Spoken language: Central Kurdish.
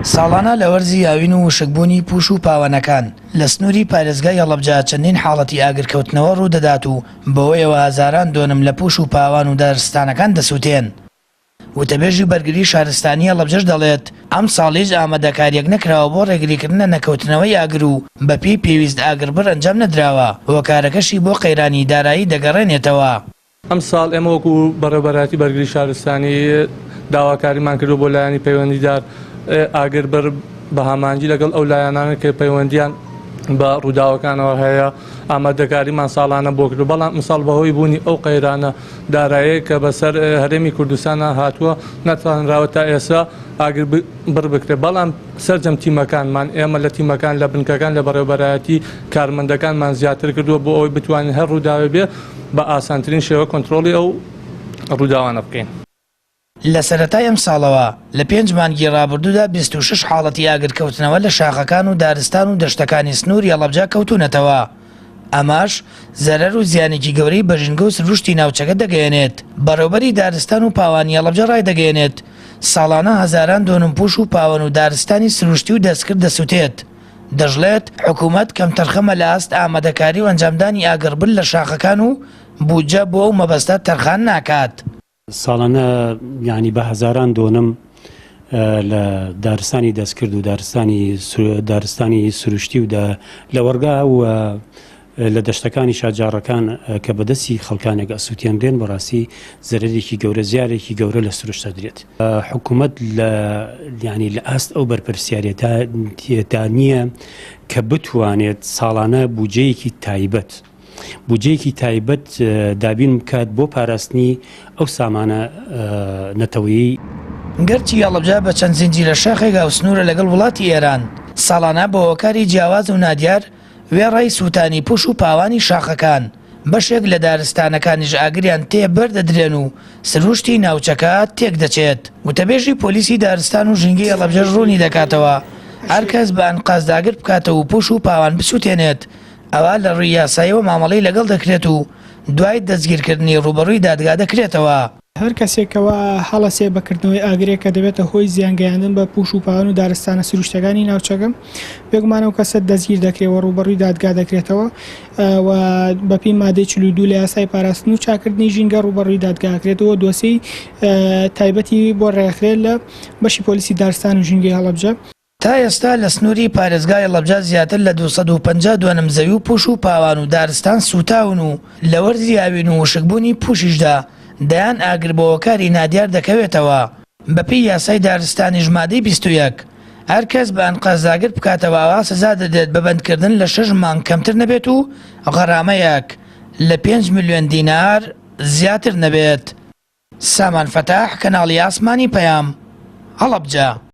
ساڵانە لە وەرزی هاوین و وشکبوونی پووش و پاوەنەکان لە سنووری پارێزگای هەڵەبجە چەندین حاڵەتی ئاگرکەوتنەوە ڕوودەدات و بەوەیەوە هەزاران دۆنم لە پووش و پاوان و دارستانەکان دەسووتێن. وتەبێژی بەرگری شارستانی هەڵەبجەش دەڵێت، ئەمساڵ هیچ ئامادەکارییەک نەکراوە بۆ ڕێگریکردن لە نەکەوتنەوەی ئاگر و بەپێی پێویست ئاگربڕ ئەنجام نەدراوە، هۆکارەکەشی بۆ قەیرانی دارایی دەگەڕێنێتەوە. ئەمساڵ ئێمە وەکو بەڕێوەبەرایەتی بەرگری شارستانی داواکاریمان کردووە بۆ لایەنی پەیوەندیدار ئاگربڕ بە هامانگی لەگەڵ ئەو لایەنانە کە پەیوەندیان بە ڕووداوەکانەوە هەیە ئامادەکاریمان ساڵانە بۆ کردو بەڵام ئەمساڵ بەهۆی بوونی ئەو قەیرانە دارایەیە کە بەسەر هەرێمی کوردستانە هاتووە نەتوانراوە تا ئێستا ئاگر بڕ بکرێت بەڵام سەرجەم تیمەکانمان ئێمە لە تیمەکان لە بنکەکان لە بەڕێوەبەرایەتی کارمەندەکانمان زیاتر کردووە بۆ ئەوەی بتوانین هەر ڕووداوێ بێ بە ئاسانترین شێوە کۆنترۆڵی ئەو ڕووداوانە بکەین. لە سەرەتای ئەمساڵەوە لە پێنج مانگی ڕابردوودا 26 حاڵەتی ئاگرکەوتنەوە لە شاخەکان و دارستان و دەشتەکانی سنووری هەڵەبجە کەوتوونەتەوە، ئەمەش زەرەر و زیانێکی گەورەی بە ژینگە و سروشتی ناوچەکە دەگەیەنێت. بەڕێوبەری دارستان و پاوانی هەڵەبجە ڕایدەگەیەنێت، ساڵانە هەزاران دۆنم پووش و پاوەن و دارستانی سروشتی و دەستکرد دەسوتێت. دەشڵێت، حکومەت کەمتەرخەمە لە ئاست ئامادەکاری و ئەنجامدانی ئاگڕبر لە شاخەکان و بودجە بۆ ئەو مەبەستە تەرخان ناکات. ساڵانە یانی بە هەزاران دۆنم لە دارستانی دەستکرد و دارستانی دارستانی سروشتی و لەوەڕگا و لە دەشتەکانی شاجاڕەکان کە بەدەستی خەڵکانێک ئەسووتێنرێن بەڕاستی زەرەرێکی گەورە زیارێکی گەورە لە سروشت دەدرێت. حکوومەت لە یانی لە ئاست ئەو بەرپرسیارێتدا نییە کە بتوانێت ساڵانە بودجەیەکی تایبەت بودجەیەکی تایبەت دابین بکات بۆ پاراستنی ئەو سامانە نەتەوەیی. گەرچی هەڵەبجە بە چەند زنجیرە شاخێک هاوسنوورە لەگەڵ وڵاتی ئێران، ساڵانە بە هۆکاری جیاواز و نادیار وێڕای سووتانی پوش و پاوانی شاخەکان، بەشێک لە دارستانەکانیش ئاگریان تێ بەردەدرێن و سروشتی ناوچەکە تێکدەچێت. وتەبێژی پۆلیسی دارستان و ژینگەی هەڵەبجەش ڕوونی دەکاتەوە، هەر کەس بە ئەنقەست ئاگر بکاتەوە و پوش و پاوان بسووتێنێت، ئەوا لە ڕووی یاساییەوە مامەڵەی لەگەڵ دەکرێت و دوای دەستگیرکردنی ڕووبەڕووی دادگا دەکرێتەوە. هەر کەسێک کەوا هەڵەسێ بە کردنەوەی ئاگرێک کە دەبێتە هۆی زیان گەیاندن بە پوش و پاوان و دارستانە سروشتیەکانی ناوچەکە، بێگومان ئەو کەسە دەستگیر دەکرێ و ڕووبەڕووی دادگا دەکرێتەوە و بەپێی مادەی 42 لە یاسای پاراستن و چاکردنی ژینگە ڕووبەڕووی دادگا ئەکرێتەوە دۆسێی تایبەتی بۆ ڕێکخرێت لە بەشی پۆلیسی دارستان و ژینگەی هەڵەبجە. تا ئێستا لە سنووری پارێزگای هەڵەبجە زیاتر لە 250 دۆنم زەوی و پوش و پاوان و دارستان سووتاون و لە وەرزی هاوین و وشکبوونی پووشیشدا دەیان ئاگر بە هۆکاری نادیار دەکەوێتەوە. بەپێی یاسای دارستانیش مادەی 21، هەر کەس بە ئەنقەست ئاگر بکاتەوە ئەوا سزا دەدرێت بە بەندکردن لە شەش مانگ کەمتر نەبێت و غەرامەیەک لە پێنج ملیۆن دینار زیاتر نەبێت. سامان فەتاح، کەناڵی ئاسمانی پەیام، هەڵەبجە.